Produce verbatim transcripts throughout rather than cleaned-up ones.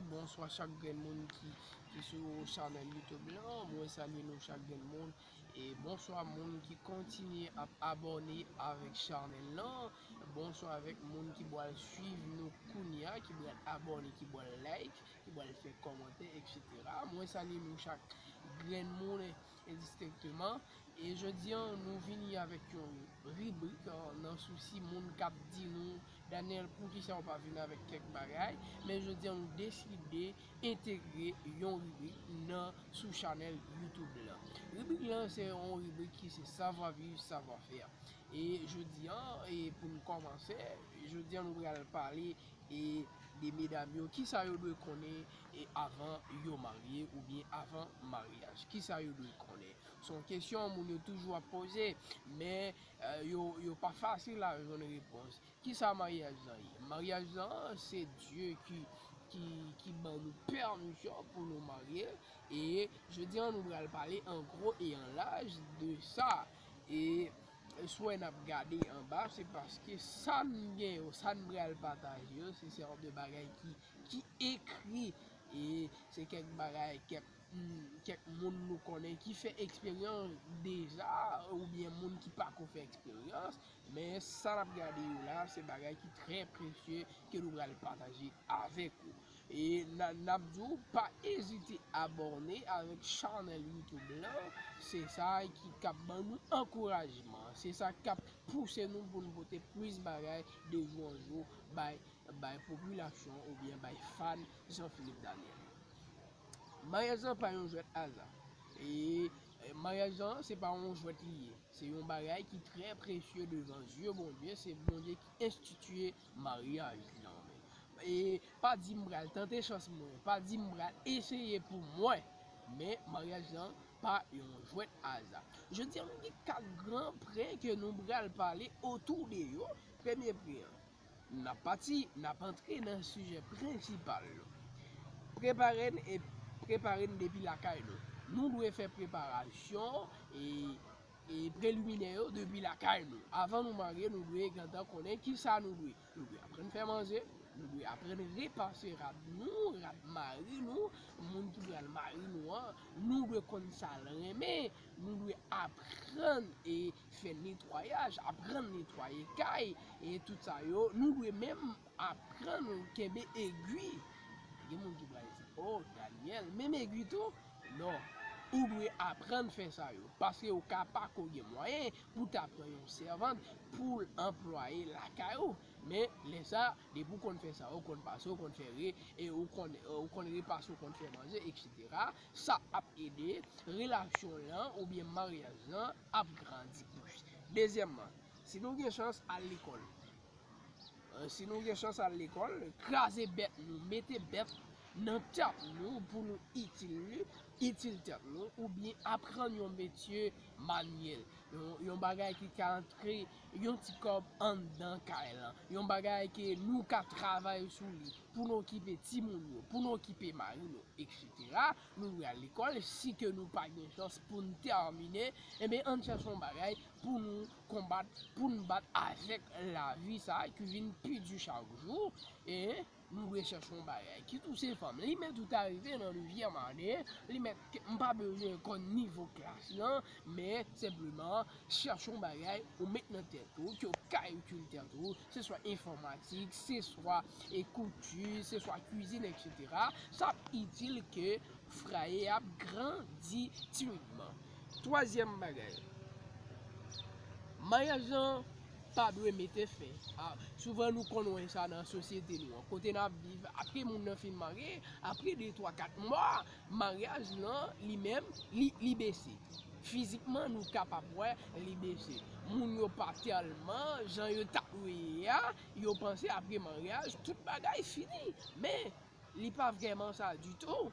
Bonswa chak grenn moun ki, ki sou chanèl YouTube lan. Mwen salye nou chak grenn moun. E bonswa moun ki kontinye ap abòne avèk chanèl lan. Bonswa avèk moun ki pral swiv nou kounye a, ki pral abòne, ki pral like, ki pral fè kòmantè, et cetera. Mwen salye nou chak grenn moun endistenkteman. E jodi a, nou vini avèk yon ribrik, an, nan sousi moun k ap di nou, Daniel, poukisa w pa vin avèk kèk bagay? Men jodi a, nou deside entegre yon ribrik nan sou chanèl YouTube lan. Ribrik lan se yon ribrik ki se Savoir vivre, savoir faire. E jodi a, e pou n kòmanse, jodi a nou pral pale e de medam yo, kisa yo dwe konnen e avan yo marye oubyen avan maryaj. Kisa yo dwe konnen? Se yon kesyon moun yo toujou ap poze, men, e, yo, yo pa fasil a jwenn repons. Kisa maryaj lan ye? Maryaj lan, se Dye ki, ki, ki ban nou pèmisyon pou nou marye. E jodi a, nou pral pale an gwo e an laj de sa. E si w wè n ap gade anba, se paske sa n gen yo, sa n pral pataje yo, se sèt de bagay ki, ki ekri. E se kèk bagay, kèk, mm, kèk moun nou konnen ki fè eksperyans deja, oubyen moun ki pako fè eksperyans. Men sa n ap gade yo la, se bagay ki trè presye ke nou pral pataje avèk ou. E n a, n ap di w, pa ezite abòne avèk chanèl YouTube lan. Se sa ki k ap ban nou ankourajman. Se sa k ap pouse nou pou n pote plis bagay de jou an jou bay, bay popilasyon oubyen bay fan Jean Philippe Daniel yo. Maryaj lan pa yon jwèt aza. E, e maryaj lan, se pa yon jwèt li ye. Se yon bagay ki trè presye devan zye Bondye. Se Bondye ki enstitiye maryaj lan. E pa di m pral tante chans mwen, pa di m pral eseye pou mwen. Men maryaj lan pa yon jwèt aza. Jodi a, nou gen kat gran pwen ke nou pral pale otou de yo. Premye pwen an, n ap pati, n ap antre nan sijè prensipal nou. Prepare n e prepare n depi lakay nou. Nou dwe fè preparasyon e, e preliminè yo depi lakay nou. Avan nou marye, nou dwe gentan konnen kisa nou dwe. Nou dwe aprann fè manje, nou dwe aprann repase rad nou, rad mari nou, moun ki pral mari nou an, nou dwe konn sa l renmen, nou dwe aprann e fè netwayaj, aprann netwaye kay, e tout sa yo, nou dwe menm aprann kenbe egwi. Gen moun ki pral di, "Oh, Daniel, menm egwi tou?" Non, ou dwe aprann fè sa yo, paske ou ka pa ko gen mwayen pou ta pran yon sèvant pou l anplwaye lakay ou. Men lè sa, depi w konn fè sa, ou konn pase, ou konn fè re, e ou konn, ou konn repase, ou konn fè manje, et cetera. Sa ap ede relasyon lan oubyen maryaj lan ap grandi plis. Dezyèmman, si nou gen chans al lekòl, e, si nou gen chans al lekòl, kraze bèt nou, mete bèt nan tèt nou pou nou itil li, itil tèt nou, oubyen aprann yon metye manyèl, yon, yon bagay ki ka antre yon ti kòb anndan kay lan, yon bagay ke nou ka travay sou li pou nou okipe timoun yo, pou nou okipe mari nou, et cetera. Nou dwe al lekòl, si ke nou pa gen chans pou n tèmine, enben, ann chèche yon bagay pou nou konbat, pou n bat avèk lavi sa a ki vin pi di chak jou, e nou dwe chèche yon bagay. Kit ou se fanm, li mèt ou ta rive nan dezyèm ane, li mèt, m pa bezwen konn nivo klas lan, men senpleman, chèche yon bagay ou met nan tèt ou, ke w ka itil tèt ou, se swa enfòmatik, se swa, e, kouti, se swa kwizin, et cetera. Sa ap itil ke fwaye ap grandi timidman. Twazyèm bagay, maryaj lan pa dwe mete fen. A, souvan nou konn wè sa nan sosyete nou an. Kote n ap viv, apre moun nan fin marye, apre de, twa, kat mwa, maryaj lan, li menm, li, li bese. Fizikman, nou kapab wè li bese. Moun yo pa tèlman, jan yo ta dwe ye a, yo panse apre maryaj, tout bagay fini. Men, li pa vrèman sa ditou.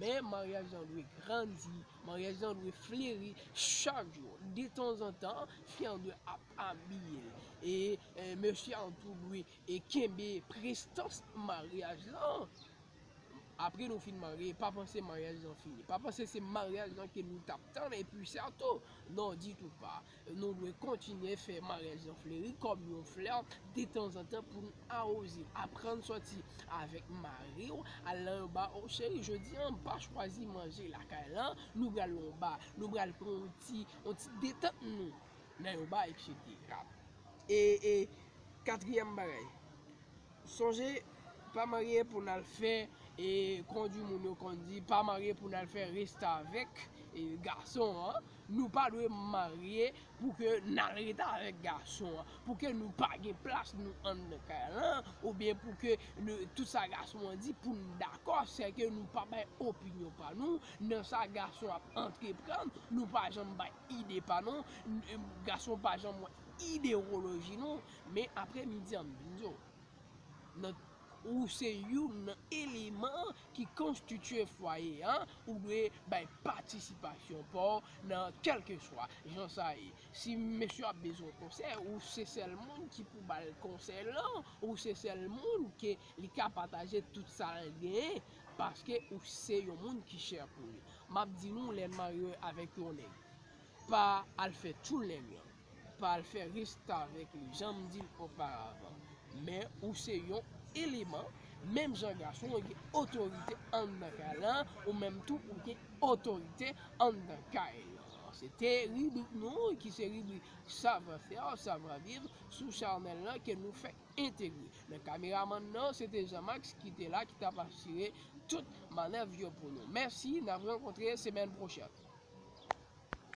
Men maryaj lan dwe grandi, maryaj lan dwe fleri chak jou. Detanzantan, fi an dwe ap abiye l. E, e mesye an tou dwe e kenbe prestans maryaj lan. Apre nou fin marye, pa panse maryaj lan fini. Pa panse se maryaj lan ke nou t ap tann epi se tou. Non, ditou pa. Nou dwe kontinye fè maryaj lan fleri kòm yon flè detanzantan pou n awoze l. Aprann sòti avèk mari w, al nan yon ba. O cheri, jodi a m pa chwazi manje lakay lan, nou pral yon ba, nou pral pran yon ti, yon ti detant nou nan yon ba, etsetera. E, e katriyèm bagay, sonje, pa marye pou n al fè e kondui moun yo konn di, pa marye pou n al fè restavèk e gason an. Nou pa dwe marye pou ke n al restavèk gason an, pou ke nou pa gen plas nou anndan kay lan, oubyen pou ke nou, tout sa gason an di pou n dakò, sèke nou pa bay opinyon pa nou nan sa gason ap antreprann, nou pa janm bay ide pa nou, n- gason pa janm wè idewoloji nou, men apre midi an m vin di w, nan, ou se youn nan eleman ki konstitye fwaye a, ou dwe bay patisipasyon pa w nan kèlkeswa jan sa ye. Si mesye ap bezwen konsèy, ou se sèl moun ki pou ba l konsèy lan, ou se sèl moun ke li ka pataje tout sa l genyen, paske ou se yon moun ki chè pou li. M ap di nou, lè n marye avèk yon nèg, pa al fè tchoul nèg lan, pa al fè restavèk li, jan m di l oparavan. Men ou se yon eleman, menm jan gason an gen otorite anndan kay lan, ou menm tou ou gen otorite anndan kay lan. Se te ribrik nou ki se ribrik Savoir faire, savoir vivre sou chanèl lan ke nou fèk entegre. Men kameramann nan, se te Jean Max ki te la, ki t ap asire tout manèv yo pou nou. Mèsi, n ap rankontre semèn pwochèn.